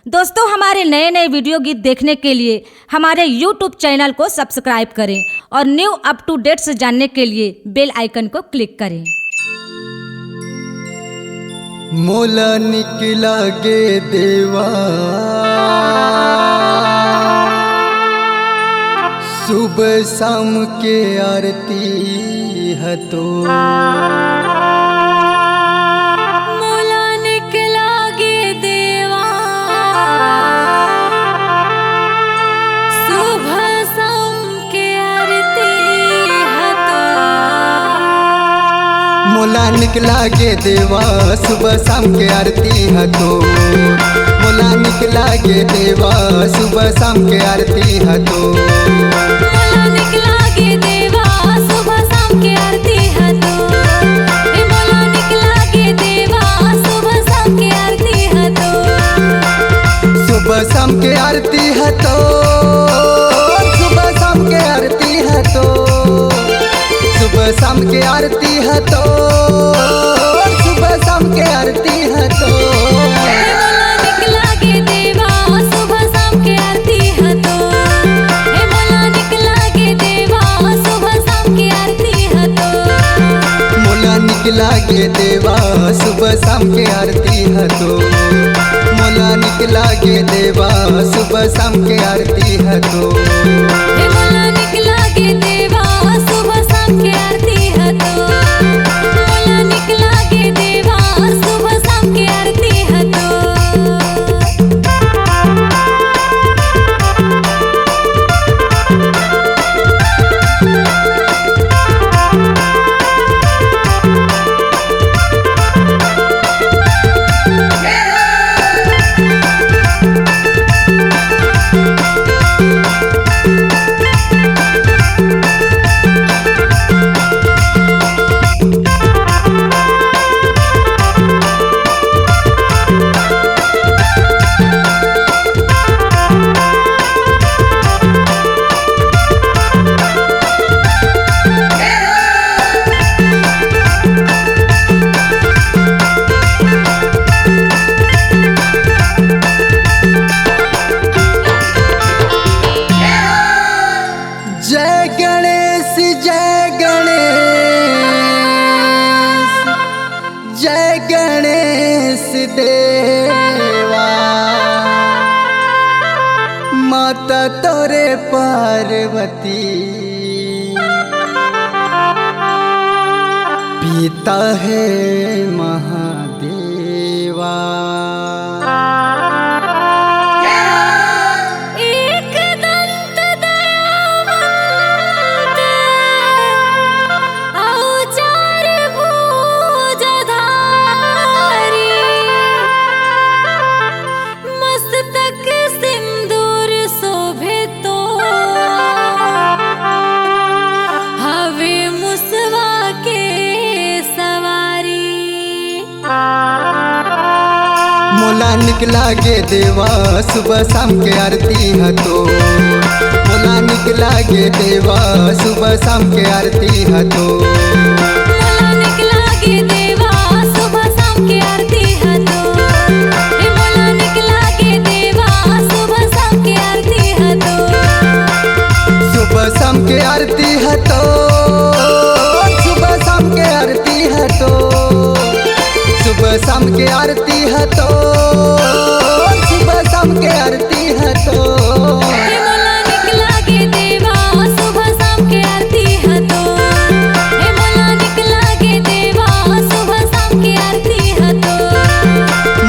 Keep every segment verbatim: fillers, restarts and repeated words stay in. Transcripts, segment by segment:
दोस्तों, हमारे नए नए वीडियो गीत देखने के लिए हमारे YouTube चैनल को सब्सक्राइब करें और न्यू अप टू डेट से जानने के लिए बेल आइकन को क्लिक करें। मोला निक लागे देवा, सुबह शाम के आरती ह तो। मोला निक लागे देवा, सुबह शाम के आरती ह तो। मोला निक लागे देवा, सुबह शाम के आरती ह तो। मोला निक लागे देवा, सुबह शाम के आरती ह तो। मोला निक लागे देवा, सुबह शाम के आरती ह तो। ए मोला निक लागे देवा, सुबह शाम के आरती ह तो। सुबह शाम के आरती ह तो, सुबह शाम के आरती ह तो, सुबह शाम के आरती ह तो, सुबह शाम के आरती ह तो। हे मोला निक लागे देवा, सुबह शाम के आरती ह तो। हे मोला निक लागे देवा, सुबह शाम के आरती ह तो। मोला निक लागे देवा, सुबह शाम के आरती ह तो। मोला निक लागे देवा, सुबह शाम के आरती ह तो। हे मोला निक लागे देवा, सुबह शाम के आरती ह तो। मोला निक लागे देवा, सुबह शाम के आरती ह तो। जय गणेश, जय गणेश, जय गणेश देवा। माता तोरे पार्वती, पिता हे महादेवा। एक दंत दयावंत, अउ चार भुजधारी। मस्तक सिंदूर शोभे तो, हवे मुसवा के सवारी। मोला निक लागे देवा, सुबह शाम के आरती ह तो। मोला निक लागे देवा, सुबह शाम के आरती ह तो। मोला निक लागे देवा, सुबह शाम के आरती ह तो। हे मोला निक लागे देवा, सुबह शाम के आरती ह तो। सुबह शाम के आरती ह तो, सुबह शाम के आरती ह तो, सुबह शाम के आरती ह तो, सुबह शाम के आरती ह तो। हे मोला निक लागे देवा, सुबह शाम के आरती ह तो। हे मोला निक लागे देवा, सुबह शाम के आरती ह तो।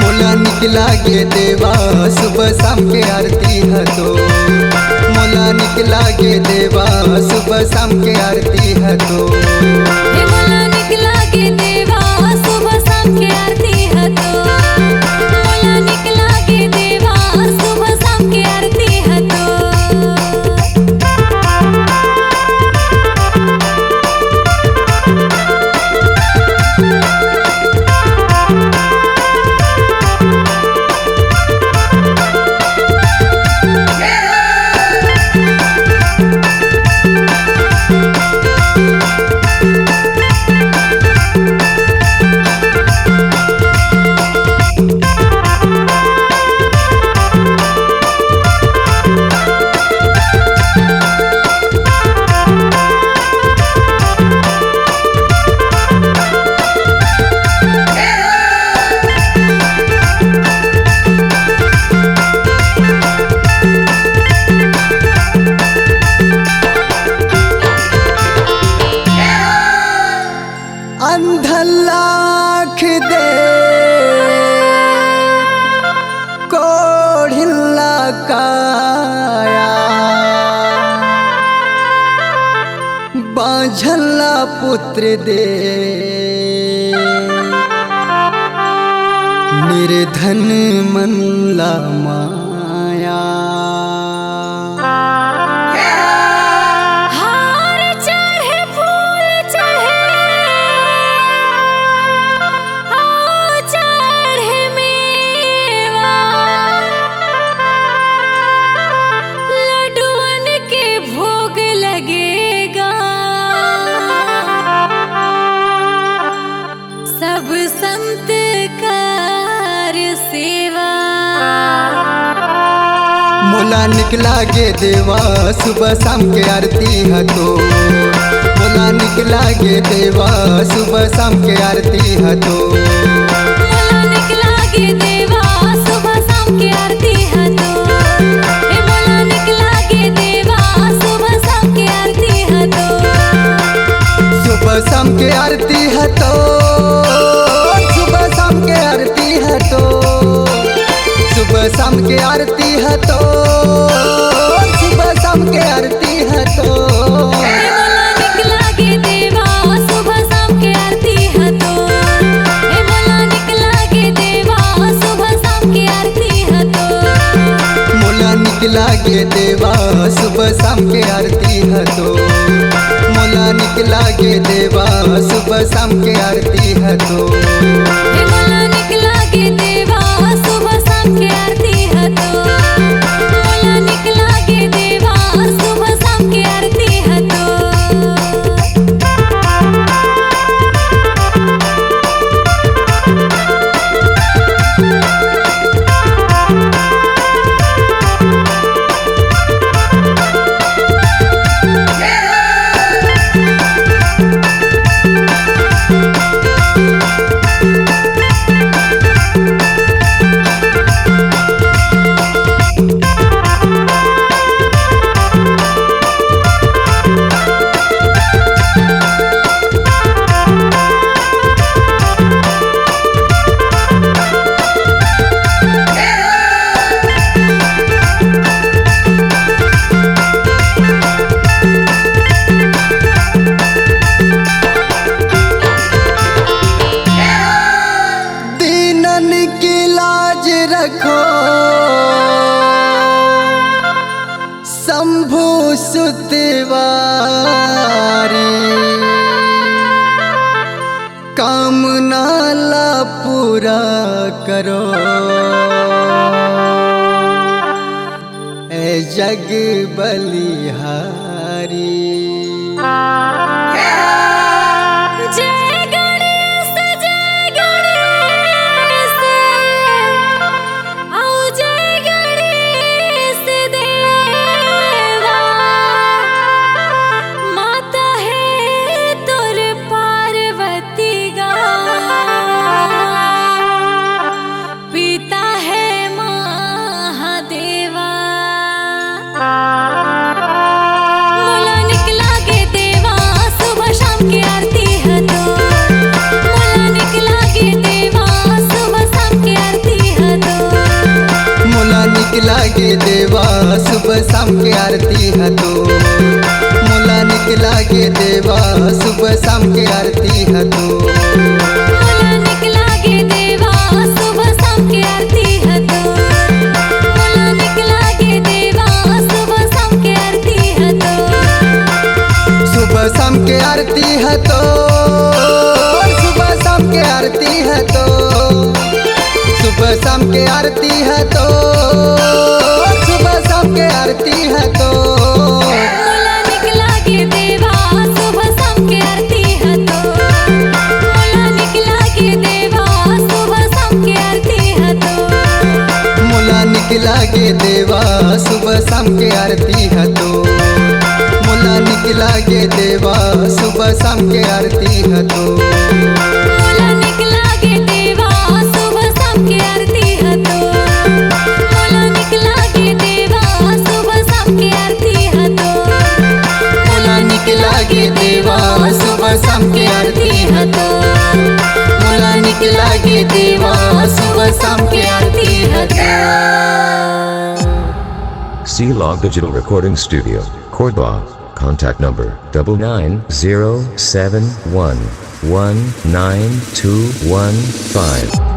मोला निक लागे देवा, सुबह शाम के आरती ह तो। मोला निक लागे देवा, सुबह शाम के आरती ह तो। हे मोला निक लागे देवा, सुबह शाम के आरती ह तो। मोला निक लागे देवा, सुबह शाम के आरती ह तो। काया, बांझन ला पुत्र दे, निर्धन मन ला माया। हार चढ़े, फूल चढ़े, आ चढ़े मेवा, लड्डुअन के भोग लगेगा। सब संत कर सेवा। मोला निक लागे देवा, सुबह शाम के आरती ह तो। मोला निक लागे देवा, सुबह शाम के आरती ह तो। मोला निक लागे देवा, सुबह शाम के आरती ह तो। हे मोला निक लागे देवा, सुबह शाम के आरती ह तो। सुबह शाम के आरती ह तो, सुबह शाम के आरती ह तो, सुबह शाम के आरती ह तो, सुबह शाम के आरती ह तो। हे मोला निक लागे देवा, सुबह शाम के आरती ह तो। हे मोला निक लागे देवा, सुबह शाम के आरती ह तो। मोला निक लागे देवा, सुबह शाम के आरती ह तो। मोला निक लागे देवा, सुबह शाम के आरती ह तो। हे मोला निक लागे देवा, सुबह शाम के आरती ह तो। मोला निक लागे देवा, सुबह शाम के आरती ह तो। दीनन की लाज रखो, शंभु सुतवारी, कामना ला पूरा करो, ए जग बलिहारी। जय गणेश, जय गणेश, आओ जय गणेश देवा। माता हे तोर पार्वती गा, पिता हे महादेवा। मोला निक लागे देवा, सुबह शाम के आरती ह तो। मोला निक लागे देवा, सुबह शाम के आरती ह तो। मोला निक लागे देवा, सुबह शाम के आरती ह तो। मोला निक लागे देवा, सुबह शाम के आरती ह तो। मोला निक लागे देवा, सुबह शाम के आरती ह तो। मोला निक लागे देवा, सुबह शाम के आरती ह तो। सुबह शाम के आरती ह तो, सुबह शाम के आरती ह तो, सुबह शाम के आरती ह तो, सुबह शाम के आरती ह तो। मोला निक लागे देवा, सुबह शाम के आरती ह तो। मोला निक लागे देवा, सुबह शाम के आरती ह तो। मोला निक लागे देवा, सुबह शाम के आरती ह तो। मोला निक लागे देवा, सुबह शाम के आरती ह तो। मोला निक लागे देवा, सुबह शाम के आरती ह तो। मोला निक लागे देवा, सुबह शाम के आरती ह तो। मोला निक लागे देवा, सुबह शाम के आरती ह तो। मोला निक लागे देवा, सुबह शाम के आरती ह तो। C Log Digital Recording Studio, Cordoba. Contact number double nine zero seven one one nine two one five.